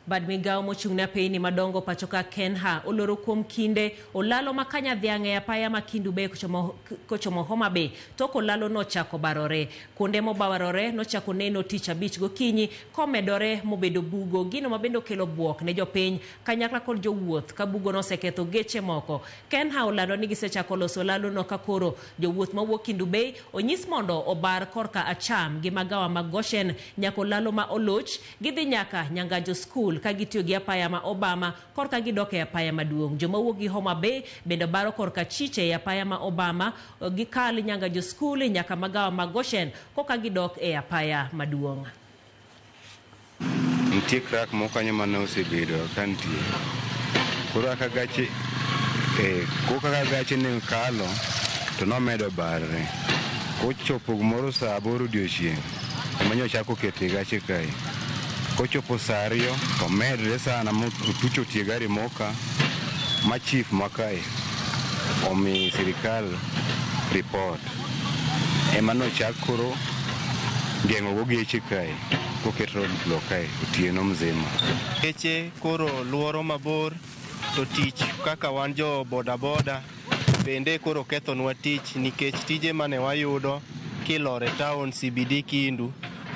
Bad migawo mochung' ne apeyni madongo pacho ka KENHA oloro kuom kinde olalo ma Kanyadhiang' e apaya ma Kendu Bay kochomo Homa Bay tok olalo nochako barore. Kuonde mobarore nochako neno tich abich gokinyi komedore mobedo bugo, gino ma bende okelo buok ne jopiny kanyakla kod jowuoth ka bugo noseketho geche moko. KENHA olando ni gisechako loso olalo no ka koro jowuoth mawuok Kendu Bay onyis mondo obar korka acham gi magawa mag Goshen nyaka olalo ma Oloch gidhi nyaka Nyanganjo School ka gitiyo gi apaya ma Obama korka gidok e apaya maduong'. Joma wuok gi Homa Bay bende baro korka chiche e apaya ma Obama gikal Nyanganjo School nyaka magawa mag Goshen koka gidok e apaya maduong'. Nitie crack moko kanyo mane osebedo ka nitie. Koro kaka gache kaka gache ne kalo to nomedo barre. Kochopo gimoro saa 8 odiochieng' ema nyochako kete gache kae. Kochopo saa 2 to medre sana motucho tie gari moka ma chief ma kae omi sirikal report. Ema nochak koro geng'o go geche kae koket roadblock kae otieno mzima. Geche koro luoro mabor to tich kaka wan jo bodaboda bende koro kethonwa tich nikech tije mane wayudo kilor e town CBD Kindu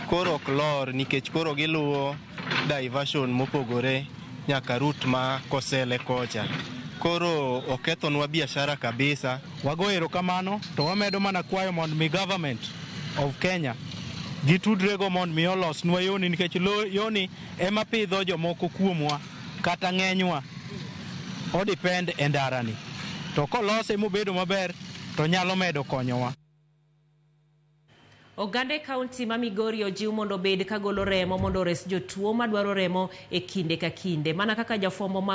koro ok lor nikech koro giluwo diversion mopogore nyaka route ma Kosele kocha. Koro okethonwa biashara kabisa. Wago erokamano to wamedo mana kwayo mondo mi government of Kenya gitudrego mondo mi olosnwa yoni nikech yoni ema pidho jomoko kuomwa kata ng'enywa odepend e ndarani. To kolose mobedo maber to nyalo medo konyowa. Oganda e kaunti ma Migori ojiw mondo obed ka golo remo mondo ores jotuo madwaro remo e kinde ka kinde. Mana kaka jafwambo marwa